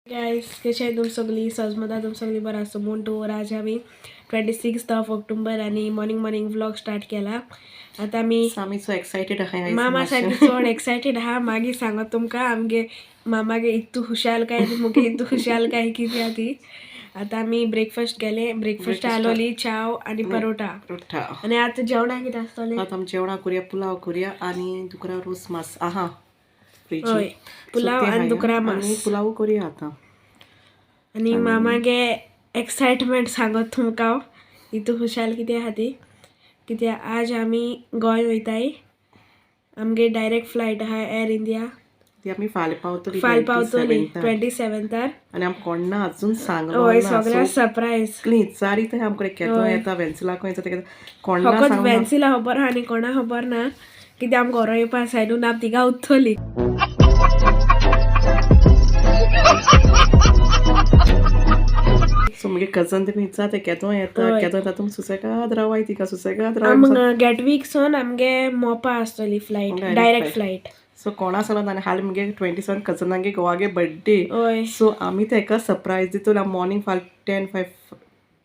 Guys कशें तुम सगळीं सजमता तुम सगळीं बरं आसा म्हूण तूं आज आमी 26 ऑफ ऑक्टोबर आनी मॉर्निंग मॉर्निंग व्लॉग स्टार्ट केला. आतां आमी आमी सो एक्सायटेड आहाय. मामा सारकी चड एक्सायटेड आहा. मागीर सांगत तुमकां आमगे मामागे इतू खुशाल काय मुगे इतू खुशाल काय कितें ती. आतां आमी ब्रेकफास्ट केले. ब्रेकफास्ट आलोली चाव आनी परोठा. परोठा. आनी आतां जेवणाक कितें आसतलें? आतां आमी जेवणाक करुया, पुलाव करुया आनी दुकरा रोस मास आहा. हय, पुलाव आनी दुकरा मास. पुलाव करुया आतां. आनी मामागे एक्सायटमेंट सांगत तुमकां इतू खुशाल कितें आहा ती. कित्याक आज आमी गोंय वयताय. आमगे डायरेक्ट फ्लायट आहा एअर इंडिया. ती आमी फाल्यां पावतली. फाल्यां पावतली 27. आनी आमकां कोण ना अजून सांगलो. हय, सगळ्या सरप्रायज. विचारी थंय आमकां केदो येता वेन्सिला खंय येता कोण ना. फकत वेन्सिला खबर आहा आनी कोणा खबर ना. कित्याक आमकां घरा येवपा आसाय न्हू, ना तिगा उत्तली. सो मुगे कजन ते विचारता केदो येता केदो येता, तुमी सुसेगाद रावाय तिका सुसेगाद रावाय. आमकां गेटवीक सोन आमगे मोपा आसतली फ्लायट, डायरेक्ट फ्लायट. सो कोणा सांगलो आनी हालीं मुगे 27 कजनांगे गोवागे बर्थडे. हय. सो आमी तेका सरप्रायज दितली. मॉर्निंग फाल्यां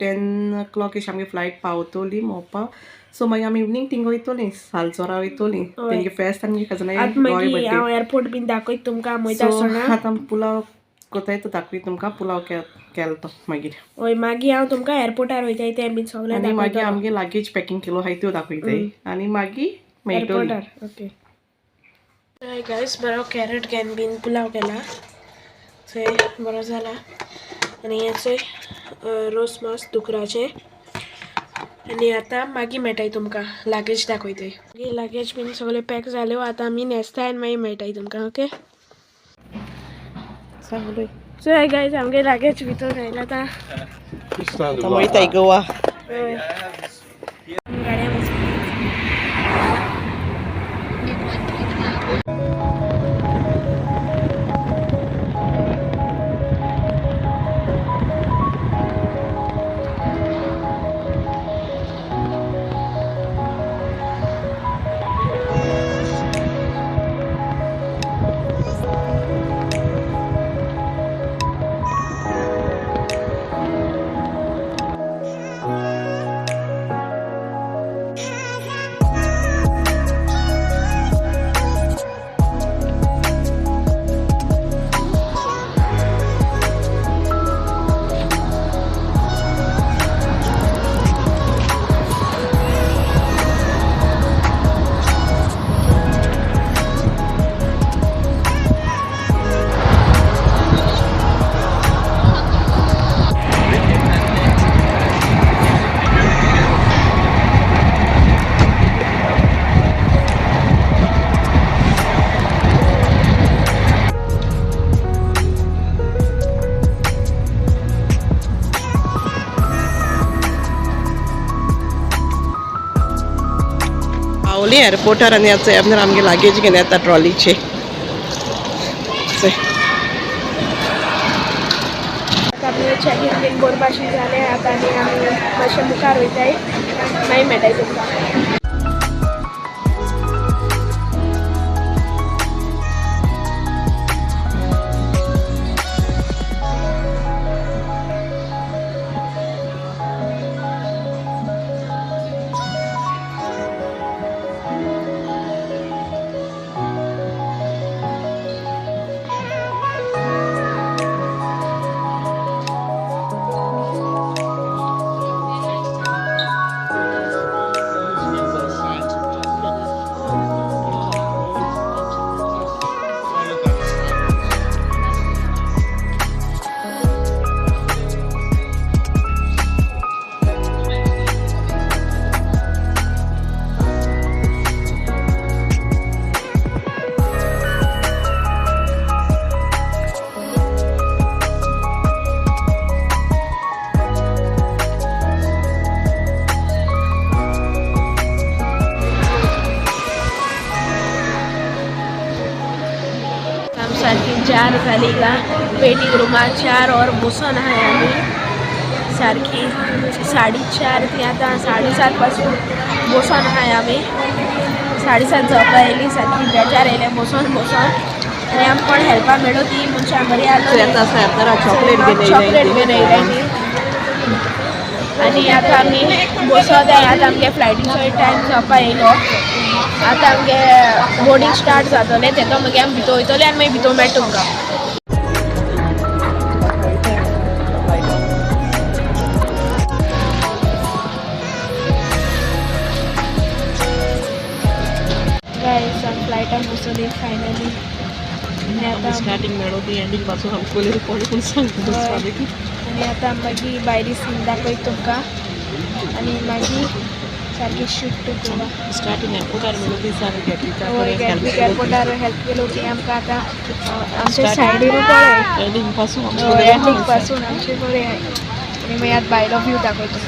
10 o'clock अशी आमगे फ्लायट पावतली मोपा. सो मागीर आमी इवनींग थिंग वयतली, सालचोरा वयतली तेंगे फेस्त आमगे कजनागे. आतां मागीर हांव एअरपोर्ट बीन दाखयत तुमकां वयता आसतना. आतां आमी पुलाव कोताय तो दाखयत तुमकां, पुलाव केलो तो मागीर. हय, मागीर हांव तुमकां एअरपोर्टार वयताय तें बीन सगळें. आनी मागीर आमगे लागेज पॅकिंग केलो आहाय त्यो दाखयताय आनी मागीर मेळटली एअरपोर्टार. ओके. हय गायस, बरो कॅरट घेन बीन पुलाव केला चोय, बरो जाला. आनी हें चोय रोस मास दुकराचें. आनी आतां मागीर मेळटाय तुमकां, लागेज दाखयताय. मागीर लागेज बीन सगळें पॅक जाल्यो, आतां आमी न्हेसताय आनी मागीर मेळटाय तुमकां. ओके. सांगलोय. चोय गायज, आमगे लागेज भितर घायला आतां. आतां वयताय गोवा. हय, गाडयां वचपा. पावली एअरपोर्टार आनी आतां एबनर आमगे लागेज घेवन येता ट्रॉलीचे. आतां आमी चॅकीन बीन करपाशी जालें. आतां आनी आमी मातशें मुखार वयताय, मागीर मेळटाय तुमकां. सारखी 4 जाली का वेटिंग रुमार 4 और बसून आहाय आमी. सारखी 4:30 ती आतां 7:30 पासून बसून आहाय आमी. 7:30 जावपा येयली, सारकी बेजार येयले बसून बसून. आनी आमकां कोण हेल्पा मेळो ती मनशां बरी आसलो. चॉकलेट घेवन चॉकलेट घेवन येयलाय ती. आनी आतां आमी बसत आहे. आतां आमगे फ्लायटीचो टायम जावपा येयलो. आतां आमगे बोर्डींग स्टार्ट जातलें, तेका मागीर आमी भितर वयतले आनी मागीर भितर मेळटा तुमकां. गायस, आमी फ्लायटान बसली फायनली. आनी आतां स्टार्टिंग मेळो ती एंडींग पासून आमकां पयलीं कोण कोण सांगता. आनी आतां मागीर भायली सीन दाखयता तुमकां आनी मागीर सारकी शिफ्ट टू गोवा. स्टार्टिंग एअरपोर्टार मेळो ती सांग. हय, गॅटविक एअरपोर्टार हेल्प केलो की आमकां. आतां आमच्या सायडीन पळय. एंडींग पासून. एंडींग पासून आमचे बरें. आनी मागीर आतां भायलो व्यू दाखयता.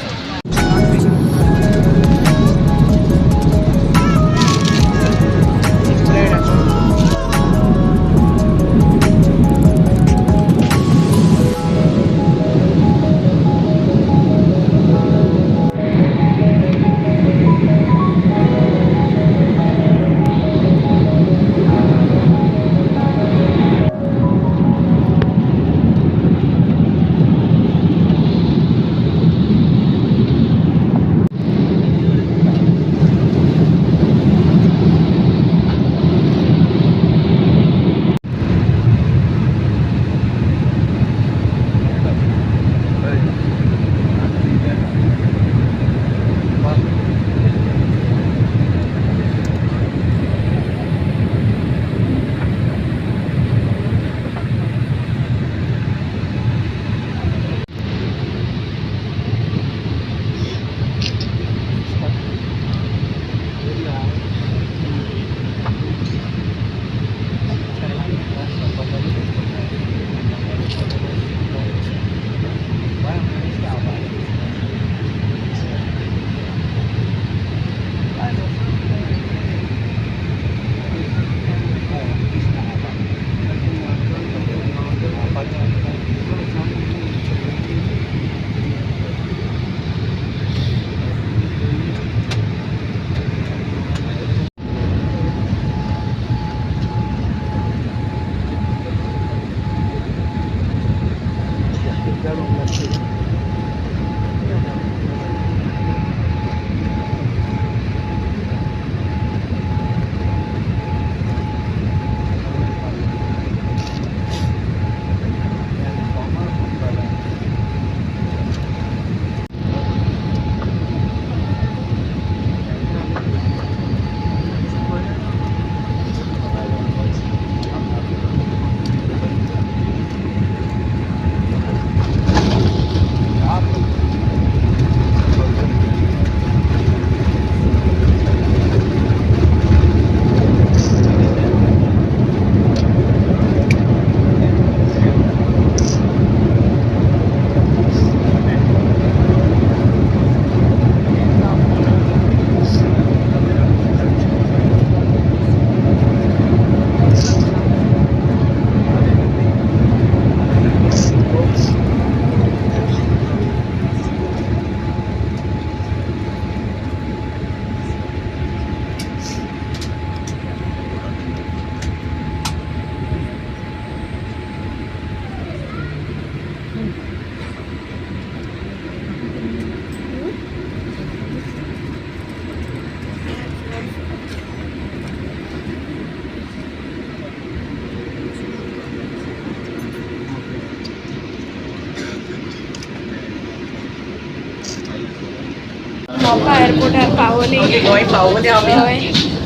मोपा एअरपोर्टार पावली. गोंय पावली आमी. हय,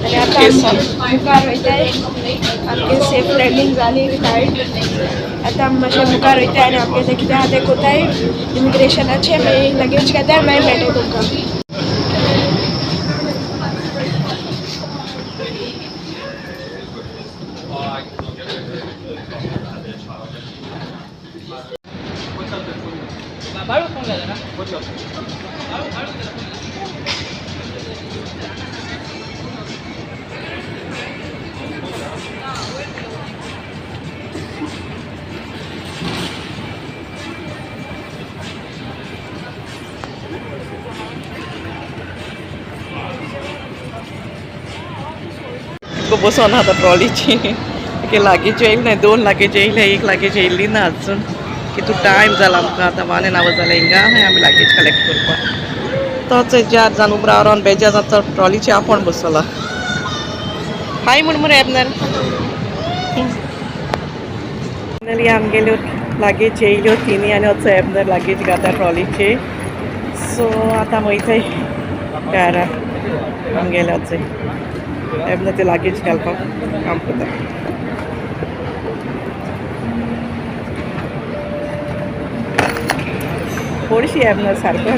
आनी आतां मुखार वयताय. आमगे सेफ लँडींग जाली फ्लायट. आतां आमी मातशें मुखार वयताय आनी आमगे तें कितें आहा तें कोताय इमिग्रेशनाचें, मागीर लगेज घेताय, मागीर मेळटा तुमकां. बसोन आतां ट्रॉलीची. आमगे लागेज येयले ना, दोन लागेज येयले, एक लागेज येयली ना अजून. कितू टायम जाला आमकां आतां 1 our जाला हिंगा आहाय आमी लागेज कलेक्ट करपाक. तोच जार जावन उबो रावन बेजार जाता ट्रॉलीचे आपोवन बसला. हाय म्हण मरे एबनर. फायनली आमगेल्यो लागेज येयल्यो तिनी आनी असो एबनर लागेज घाता ट्रॉलीचे. सो आतां वयताय कारा आमगेले वचय एबनर ते लागेज घालपाक काम करता. थोडीशी एबनर सारको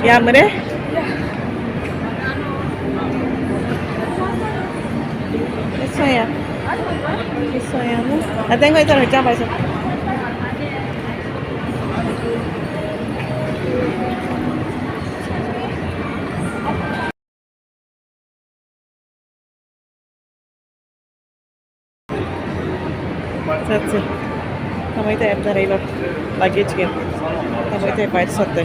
या मरे. Isso ya. Isso ya. Ah, tengo ito, ito pa isa. That's it. वयता एबनर येयलो लागेज घेवन. आतां वयताय भायर सरताय.